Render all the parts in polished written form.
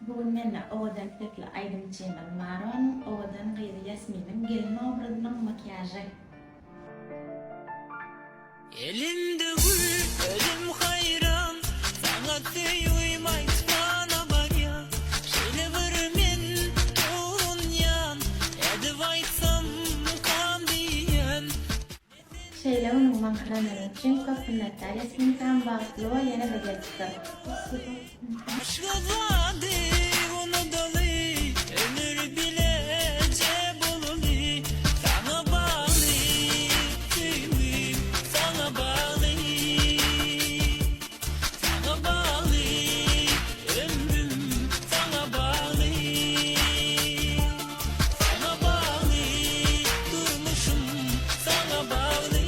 Bu gün mende owadan sesli aýdymçymyz Maronyň owadan gyzy Ýasminiň gelin obrazynyň makiýažy. Elimde gül, özüm haýran, Saňa söýgim aýtmana barýan. Şeýle bir men tolgunýan, Nädip aýtsamkam diýýän. Şeýle günüň maňkylanlygy üçin köp minnetdar Ýasminkam bagtly bol ýene-de gelip dur. Başga zady unudaly, Ömür bileje bolaly, Saňa bagly söýgim, saňa bagly. Saňa bagly ömrüm, saňa bagly. Saňa bagly durmuşym, saňa bagly.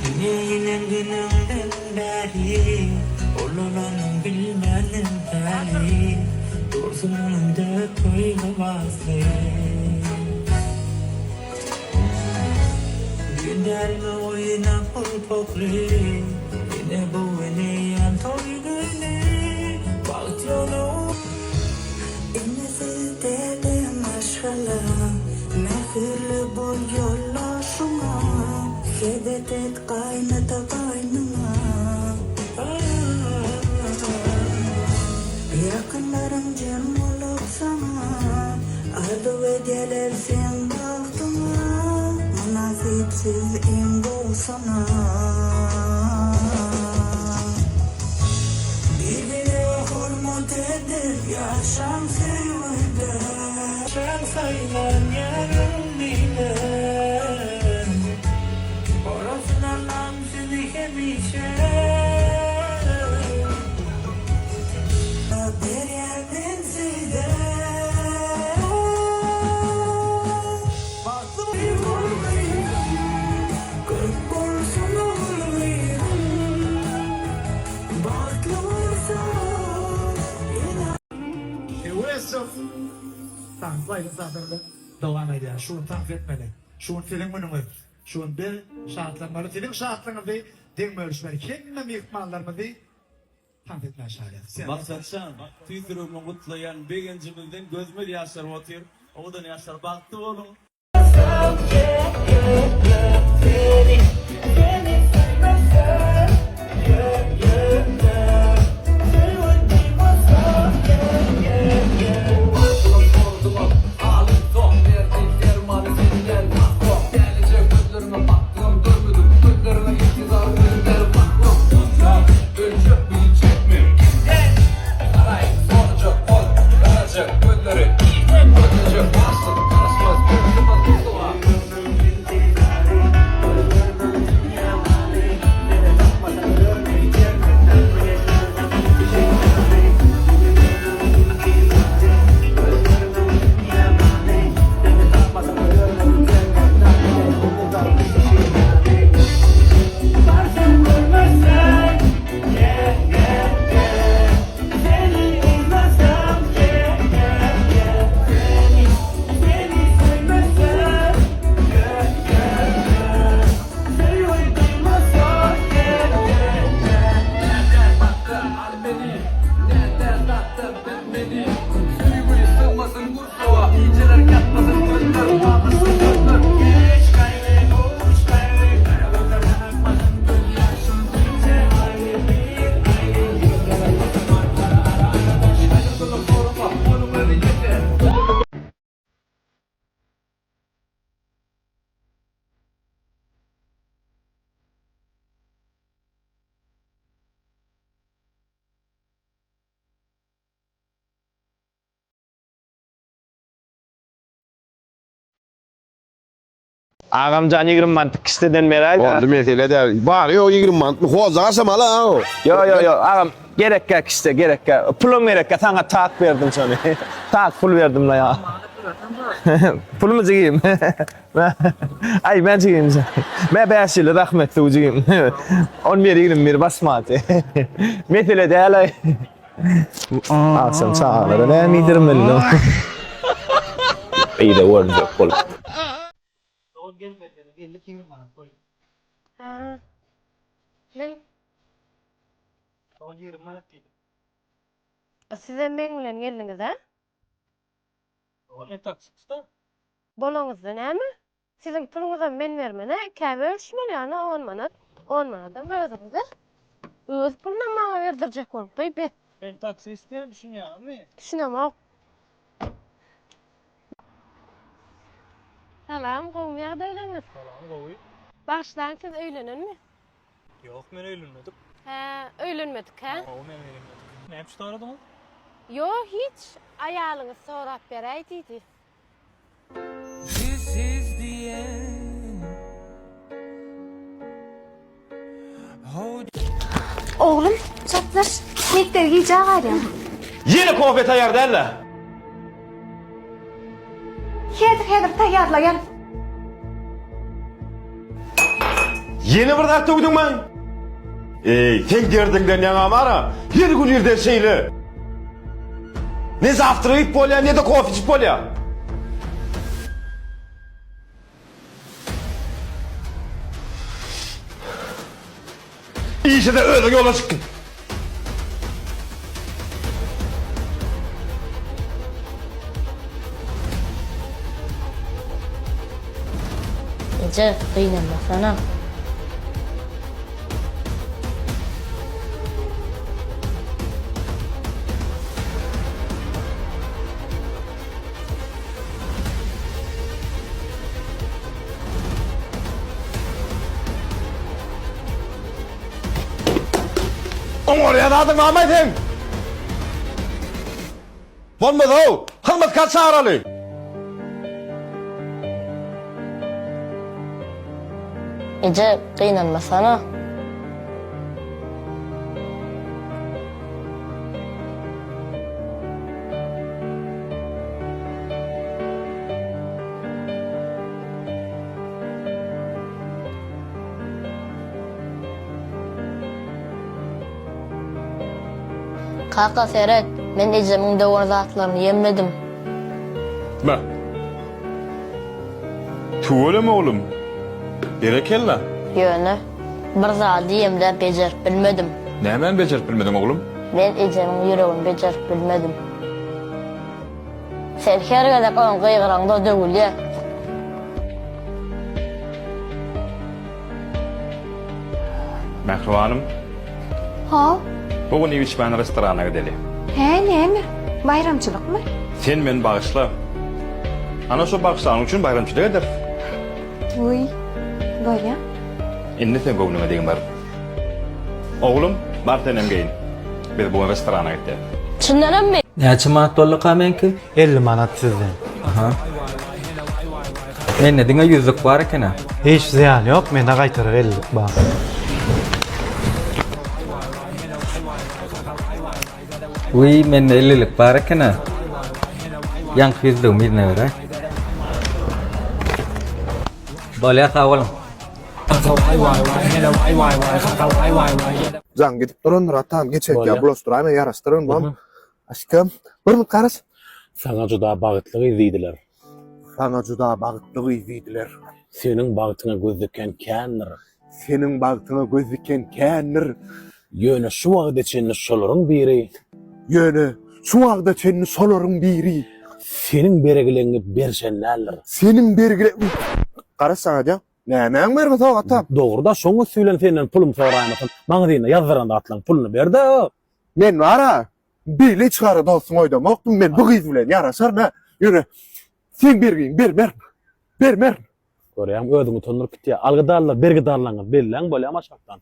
Dünýä inen günüňden bäri Ulalanyň bilmedim häli Dursun öňümde toý lybasly Düýn dälmi oýnap gulpakly Ine bu gün eýýäm toý güni Bagt ýoly Ene sizde-de maşgala Mähirli bol ýoldaşyňa Sebet et gaýnata gaýnyňa Ýakynlaryň jem bolup saňa Arzuw edýäler seň bagtyňa Mynasypsyz iň gowusyna. Bir-birege hormat edip ýaşaň söýgüde. Şaň saýlan ýaryň bilen. Gorasyn Allam sizi hemişe. Berýän men size. Bagtly bol gyzym. Köp bolsun ogul gyzym. Bagtly bolsun ene. Öwezow tansly aýdym-sazlar bilen dowam edýär. Şu gün tans etmeli. Şu gün siziň günüňiz. Şu gün biz şatlanmaly. Siziň şatlygyňyzy deň bölüşmeli. Hemme myhmanlarymyzy tans etmäge çagyrýarys. Maksatjan, tüýs ýüregimden gutlaýan, begenjimizden gözümiz ýaşaryp otyr. Owadan ýaşlar bagtly boluň. Agamjan 20 manat kişdeden beräý. Boldy mesele däl. Bary ýogy 20 manatmy? Hozza aşamaly a o. Ýo ýo ýo agam. Gerekkä kişde gerekkä. Pulum gerekkä saňa tak berdim şony. Tak pul berdim la ya. Pulumy jigim. Ay men jigim. Me 5 ýyly rahmetli jigim. 11 21 basmaty. Mesele däl ay. Akşam çagalara näme iýdirmeli? Beýle görünjek bolup. Dogan gelmedi, 50 manat goý. Ha. Men Dogan 20 manat diýdim. Sizem meň bilen geldiňiz-ä? Dogan men taksistda. Bolaňyzda näme? Siziň puluňyzam men bermen-ä, ikä bölüşmeli, ana on manat. On manadam özüňizde. Öz pulunam maňa berdirjek bolup goý, bet. Men taksist diýen düşünýäňizmi? Düşünemok. Salam, gowumy ýagdaýlaryňyz? Salam, gowy. Bagyşlaň, siz öýlenenmi? Ýok, men öýlenmedik. Hä, öýlenmedik, hä? Hawa, men öýlenmedik. Näme üçin soradyňyz? Ýok, hiç. Aýalyňyz sorap beräý diýdi. This is the end. Hold Oglum, çatlaş, mekdebe gijä galýaň. Ýene kofe taýýar däl-le. Häzir, häzir taýýarlaýan. Ýene bir zat döwdüňmi? Eý, seň derdiňden ýaňa bar-a, her gün irden şeýle. Ne zawtrak iýip bolýar, ne-de kofe içip bolýar. Işe-de özüň ýola çyk git. Eje, gynanmasana. Oňarýan zadyň barmy seň? Bolmasa-ow, hyzmatkär çagyraly. Eje, gynanmasana. Kaka seret, men ejemiň döwen zatlaryny ýemledim. Me. Tüweleme oglum. Berekella. Ýöne, bir zady ýemläp bejerip bilmedim. Nämäni bejerip bilmediň oglum? Men ejemiň ýüregini bejerip bilmedim. Sen her gezek oňa gygyraňda döwülýär. Mähribanym. How? Bu gün iýip-içmän restorana gideli. Hä, näme? Baýramçylykmy? Sen meni bagyşla. Ana şo bagyşlanyň üçin baýramçylyk ederis. Wiý, bolýa. Indi sen göwnüňe degmerin. Oglum, bar senem geýin. Biz bu gün restorana gitýäs. Çyndanammy? Näçe manat bolduka meňki? 50 manat sizden. Aha. Mende diňe ýüzlük bar eken-ä. Hiç zyýany ýok, mende gaýtarar ellilik bar. Wiý, mende ellilik bar eken-ä. Ýaňky ýüzlügimi yzyna beräý. Bolýa, sag boluň. Jaň gidip durandyr atam geçenki Bolýa. bulaşdyraýma ýaraşdyryn bam. Aşkym bir minut garaş. Saňa juda bagtly gyz diýdiler. Saňa juda bagtly gyz diýdiler. Seniň bagtyňa göz diken kändir. Seniň bagtyňa göz diken kändir. Ýöne şu wagta çenli şolaryň biri. Ýöne şu wagta çenli şolaryň biri. Seniň bergileňňi berşen däldir. Seniň bergile Garaş saňa diýýän. Nämäň bergisi o atam? Dogry-da, şoň üsti bilen senden pulum soraýmasam, maňa ýazdyran zatlaň puluny ber-de. Men bar-a, beýle içgara dostuň oýdamokdym, men bu gyz bilen ýaraşaryn-a. Ýöne seň bergiňi bermerin. Bermerin. Görýäňmi, özüňi utandyryp gitýär. Algydarlar, bergidarlaryňyzy belläň, bolýamy aşakdan.